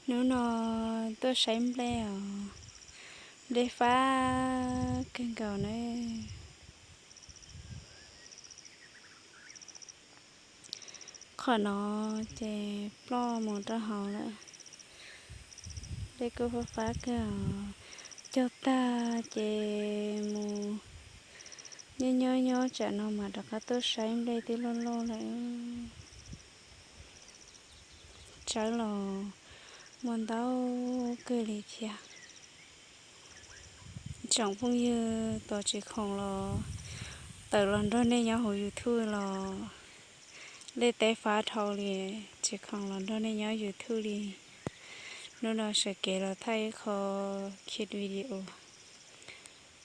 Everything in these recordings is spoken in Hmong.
Hnub no tuaj saib nplej os, nplej fab kawg nkaus na. Qhov no ces ploj mus rau hauv lawm. Nplej kuj fab fab kawg os. Cog tag ces mus nyob nyob nyob tsam no mam rov qab tuaj saib nplej twb loj loj lawm. Tsawb los muaj ntau kawg li thiab. Tsoom phooj ywg tos tsis khoom los tawm los nrog nej nyob hauv YouTube los liaj teb fab dhau li, tsis khoom los nrog nej nyob YouTube li. Hnub no sawv kev los thaij ib qho khiv video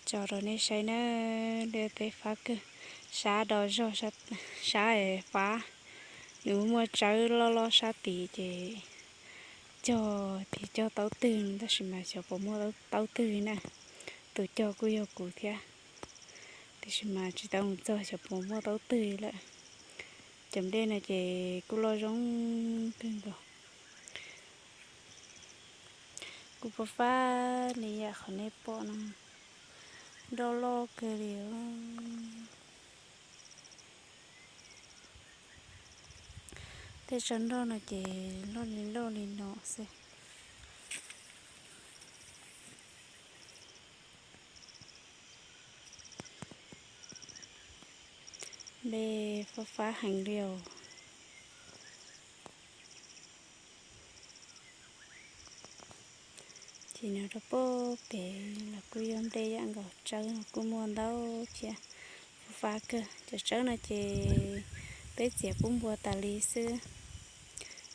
tso rau nej saib na. Liaj teb fab kawg, sab do zog, sab fab, nws muaj tsawb loj loj sab tid ces cog tias cog taub twg tab sis mas xyov puas muaj taub twg na. Tus cog kuj yog kuv thiab, tiam sis mas tsis tau mus txog xyov puas muaj taub twg lawm. Cov nplej no ces kuj loj zoo kawg nkaus. Kuj fab fab li yam qhov nej pom no, nroj loj kawg li. Tej tsob nroj no ces loj li loj li no xwb. Nplej fab fab heev li os. Ces nyob rau pem los kuj yog nplej ib yam nkaus, tsawb los kuj muaj ntau thiab, fab fab kawg. Cov tsawb no ces peb txiav pub npua tas li xwb,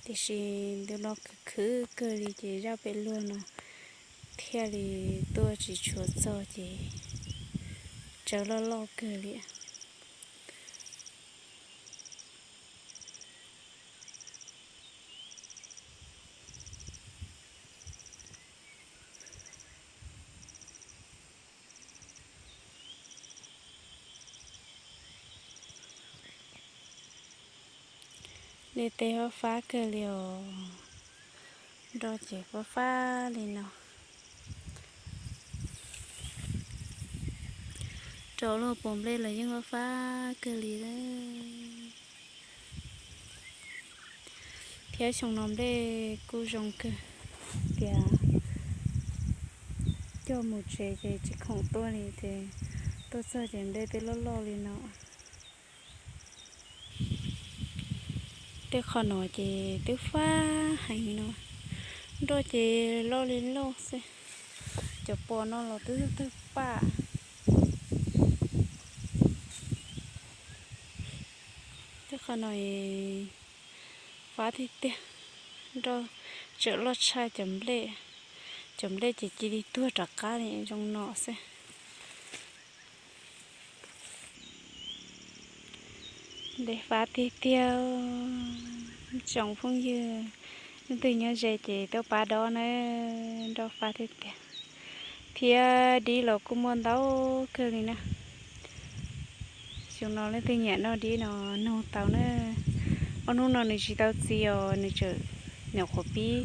tiam sis ntu no khwv khwv kawg li ces zaj pem luag no thiaj li tuaj tsis tshua txog ces tsawb loj loj kawg li. Liaj teb fab fab kawg li os, nroj ces fab fab li no. Rau luag puas nplej los yeej fab fab kawg li lawm. Thiab xyoo no nplej kuj zoo kawg, tias coj mus tsev ces tsis khoom tuaj li ces tuaj txog ces nplej twb loj loj li no. Tej qhov no ces twb fab heev no, nroj ces loj li loj xwb. Cov pos no los twb tawg paj. Tej qhov no fab tiag tiag, nroj tseem loj tshaj cov nplej. Cov nplej ces cia li tuag rov qab li zoo no xwb. Nplej fab tiag tiag, tsoom phooj ywg leej twg nyob ze ces tuaj pab dob na, nroj fab tiag tiag. Thiab dib los kuj muaj ntau kawg li na. Xyoo no leej twg nyiam noj dib no nug tau na. Ob hnub no nws tsis tau txi os, nws tseem nyuam qhuav pib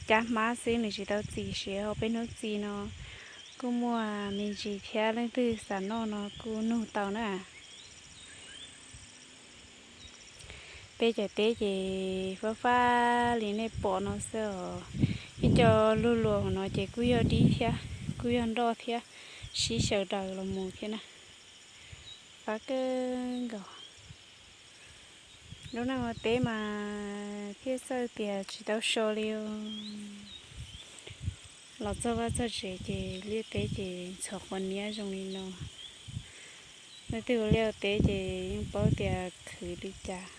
cab hmab xwb, nws tsis tau txi, tab sis ho peb hnub txi no kuj muaj me ntsis thiab, leej twg xav noj no kuj nug tau na. Peb cov teb ces fab fab li nej pom no xwb os. Ib co luag luag hauv no ces kuj yog dib thiab, kuj yog nroj thiab, sib xyaw daws los mus thiab na. Fab kawg nkaus. Lub neej ua teb mas thiaj xav tias tsis tau so li. Los txog vaj txog tsev ces liaj teb ces ntxhov quav niab zoo li no. Leej twg ua liaj ua teb ces yeej paub tias khwv li cas.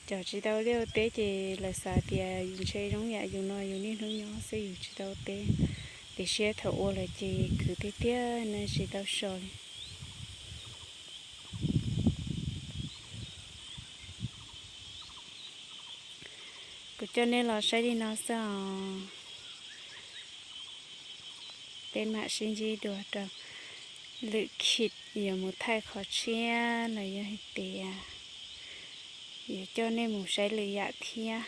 Cov tsis tau ua liaj ua teb ces lawv xav tias ntshe zoo yam yus no yus niaj hnub nyob xwb yus tsis tau ua teb, tiam sis thaum ua lawm ces khwv tiag tiag na, tsis tau so li. Kuv coj nej los saib li no xwb os. Peb mam sib ntsib dua rau lwm khit yuav mus thaij qhov tshiab los yog hais tias yuav coj nej mus saib lwm yam thiab.